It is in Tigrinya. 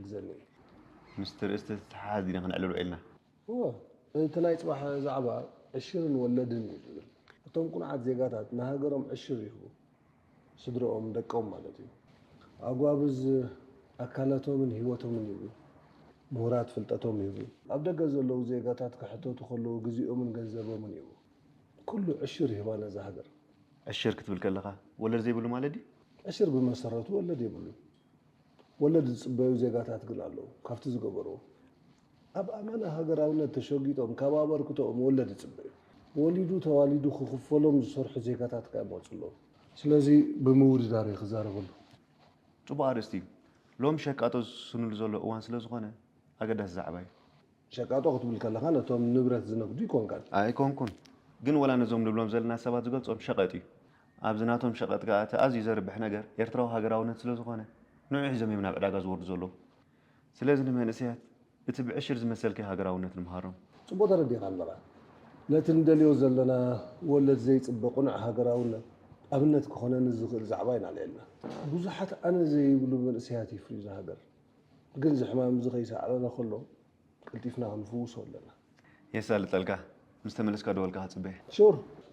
ግዘኒ። ምስ ትርእስቲ ተተሓሓዝ ዲና ክነዕልሎ ኢልና። እወ፣ እቲ ናይ ፅባሕ ዛዕባ ዕሽርን ወለድን እዩ ዝብል። እቶም ቁኑዓት ዜጋታት ንሃገሮም ዕሽር ይህቡ። ስድረኦም፣ ደቆም ማለት እዩ። ኣጓብዝ ኣካላቶምን ህይወቶምን ይህቡ። ምሁራት ፍልጠቶም ይህቡ። ኣብ ደገ ዘለዉ ዜጋታት ክሕተቱ ከለዉ ግዜኦምን ገንዘቦምን ይህቡ። ኩሉ ዕሽር ይህባ ነዛ ሃገር። ዕሽር ክትብል ከለኻ ወለድ ዘይብሉ ማለት ድዩ? ዕሽር ብመሰረቱ ወለድ የብሉን። ወለድ ዝፅበዩ ዜጋታት ግን ኣለዉ። ካብቲ ዝገበርዎ ኣብ ኣመና ሃገራውነት ተሸጊጦም ካብ ኣበርክቶኦም ወለድ ይፅበዩ። ወሊዱ ተዋሊዱ ክኽፈሎም ዝሰርሑ ዜጋታት ከ ይመፁ ኣለዉ። ስለዚ ብምውድዳር እየ ክዛረበሉ። ፅቡቕ ኣርእስቲ እዩ። ሎም ሸቃጦ ዝስስኑሉ ዘሎ እዋን ስለ ዝኾነ ኣገዳሲ ዛዕባ እዩ። ሸቃጦ ክትብል ከለኻ ነቶም ንብረት ዝነግዱ ይኮንካን። ኣይኮንኩን፣ ግን ወላ ነዞም ንብሎም ዘለና ሰባት ዝገልፆም ሸቐጥ እዩ። ኣብዚ ናቶም ሸቐጥ ከኣ እቲ ኣዝዩ ዘርብሕ ነገር ኤርትራዊ ሃገራውነት ስለ ዝኾነ ንዑ ሒዞም እዮም ናብ ዕዳጋ ዝወርዱ ዘለዉ። ስለዚ ንመንእሰያት እቲ ብዕሽር ዝመሰልከ ሃገራውነት ንምሃሮም። ጽቡቕ ተረዲእካ ኣለኻ። ነቲ ንደልዮ ዘለና ወለድ ዘይጽበ ቅኑዕ ሃገራውነት ኣብነት ክኾነኒ ዝኽእል ዛዕባ ኢና ኣልዒልና። ብዙሓት ኣነ ዘይብሉ መንእሰያት ይፍርዩ እዛ ሃገር። ግን እዚ ሕማም እዚ ከይሰዕረና ከሎ ቀልጢፍና ክንፍውሶ ኣለና። የሳልጠልካ። ምስ ተመለስካ ደወልካ ክጽበየ። ሹር።